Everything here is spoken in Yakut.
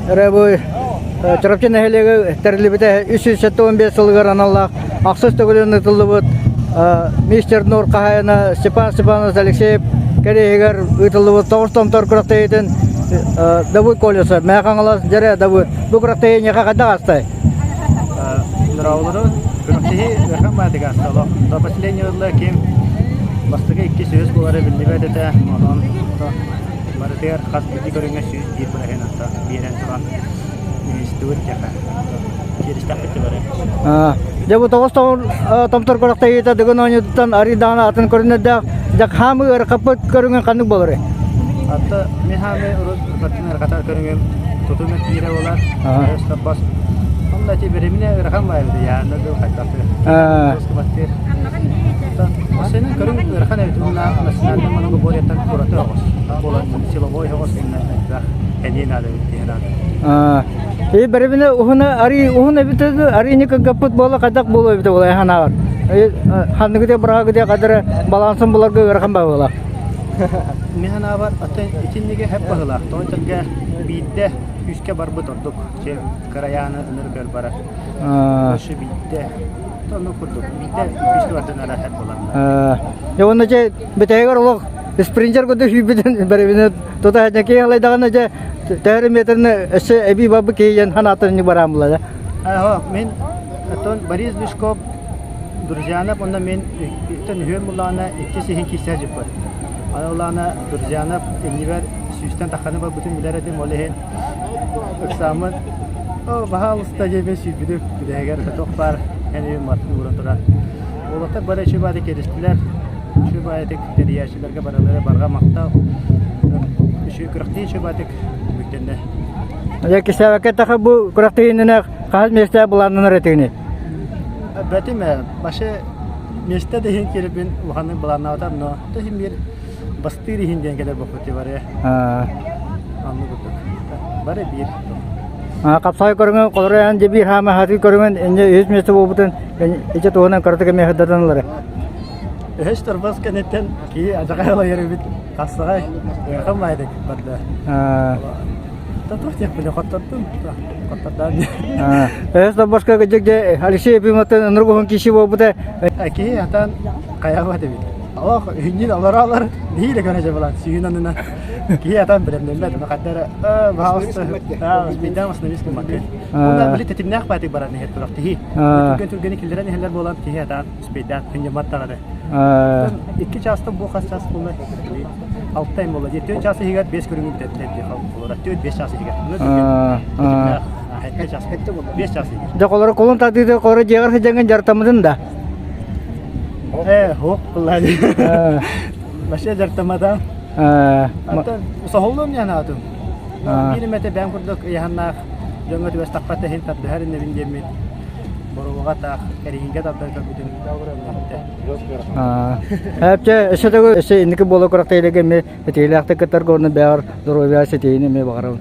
Эрэ бу Чурапчы нэһилиэгэ тэриллибитэ 375 сылыгар аналлаах ахсыс төгүлүн ыытыллыбыт Мистер Нур хаһаайына Степан Степанович Алексеев кэриэһигэр ыытыллыбыт тоҕус томтор күрэхтэһиитин Давыд Колесов, Мэҥэ Хаҥалас Дьэрэ Давыд. Бу күрэхтэһии эйиэхэ хайдах аастай? Здраволору күрэхтэһии ыарахан баайдык ааста олох. До последнего ким бастакы иккис үһүс буолара биллибэт этэ. Онон барытыгар хас биирдии көрүҥҥэ 101 бырыһыан отто биэрэн туран институт диэхэ кииристэхпит бары. Дьэ бу тоҕус томтор күрэхтэһиитэ Дыгын оонньуутуттан арыый даҕаны атын көрүнэрдээх дьэ хаамыы ыарахаппыт көрүҥүн ханнык буоларый? Атта мин хаамыы урут баттын ыарахатар көрүҥүм тутум киирэ буолар. Өс Онно ити беремине ыарахан баайбыт яанна дыл хайдахты. Баттыр. Осенин көрүҥ ыарахан эбит уонна национальный многоборьеттан ураты оҕус. Буолан силовой оҕус иннэ элбэх эниэ наада эбит диэн наада. И беремине уһуна ари уһун эбит арыйны кыггаппыт буола хайдах буолуо эбитэ буолай ханаабар. Ханныгы быраагы кадары балансын буларга ыарахан баа Мин ханаабар атын итинниге хэп баһылаах. Тоҕо этэргэ биирдэ күүскэ барбыт ордук. Кырайааны ыныр көр барар. Өссө биирдэ онно курдук биирдэ күүскэ бардын араһар буолар. Дьэ уонна дьэ бүтэһигэр олох спринтер курдук сүүрбүтүн бэрэбинэ тута киһи алайдаҕына дьэ төһөрү метрны өссө эбии барбыт киһи диэн санаатын бараан булла Аһо мин оттон Борис Бишков Друзьянов онно мин иттен үһүөн буллаҕына иккис иһин киирсэ дьыппыт. Аны улаана Друзьянов иннибэр сүүстэн тахханы барбытын билэр этим ол иһин Ыксааммын, оо, баһаалыста диэммин сүүрбүтүм, бүтэһигэр туох баар эн мартын ууран туран. Уолаттар бары үчүгэй баайдык кэлистилэр, үчүгэй баайдык тэрийээччилэргэ барылара барҕа махтал. Үчүгэй күрэхтэһии үчүгэй баайдык түмүктэннэ. Дьэ, кистээбэккэ эттэххэ, бу күрэхтэһиининэ хаһыс миэстэ былааннанар этигиний? Бэтим ээ, вообще миэстэ да иһин киирэрбин улаханнык былааннаабатам, но то иһин биир бастыыр иһин диэн кэлэр буолбут бары Оннук курдук. Бары биир. Хапсаҕай көрүҥүн холоруйан дьэ биир хаама хатыы көрүҥүн инньэ үһүс миэстэ буолбутун ичэ туһунан кыратык эмиэ сырдатан ылары. Үһүс турбас кэнниттэн киһи адьаҕай ылайар эбит. Хапсаҕай ыарахан баайдык барда. Туох диэхпиний хоттордум. Хоттордоон. Үһүс турбаска дьэ Алексей Ефимовтан ынырык уһун киһи буолбута. Киһи атан хайаабат эбит. Олох үһүнньүн олоролор биир да көнө дьабылаан сүүһүн аннынан киһи атан бэлэмнэммэт ону хайда эрэ баһаалыста успейдаан остановись гыммаккын уонна били тэтимнээх баатык баран иһэр турах киһи түргэн түргэни киллэрэн иһэллэр буолан киһи атаан успейдаан күнньэммат даҕаны икки чаастан бу хас чаас буолла алта ым буолла дии түөрт чаас иһигэр биэс көрүҥү бүтэрдилэр дии холобура түөрт биэс чаас иһигэр тэтимнээх сэттэ чаас биэс чаас иһигэр Дьэ холоро кулун тардыыта холоро дьиэҕэр сылдьаҥҥын дьарыктаммытын да Ээ, суох буоллаа дии. Вообще дьарыктамматам. Антон соһуллуом диэн аатым. Биир эмэтэ бэйэм курдук ыйаһаннаах дьоҥҥо түбэстэхпэ иһин тардыһар иннибин диэммин боруобаҕа таах эриһиҥҥэ тардан көрбүтүм. Эпчэ өссө төгүл өссө инники буола курахтайылыга эмиэ этиилээхтик кыттарга уонна бэйэҕэр доруобуйа ситиһиини эмиэ баҕарабын.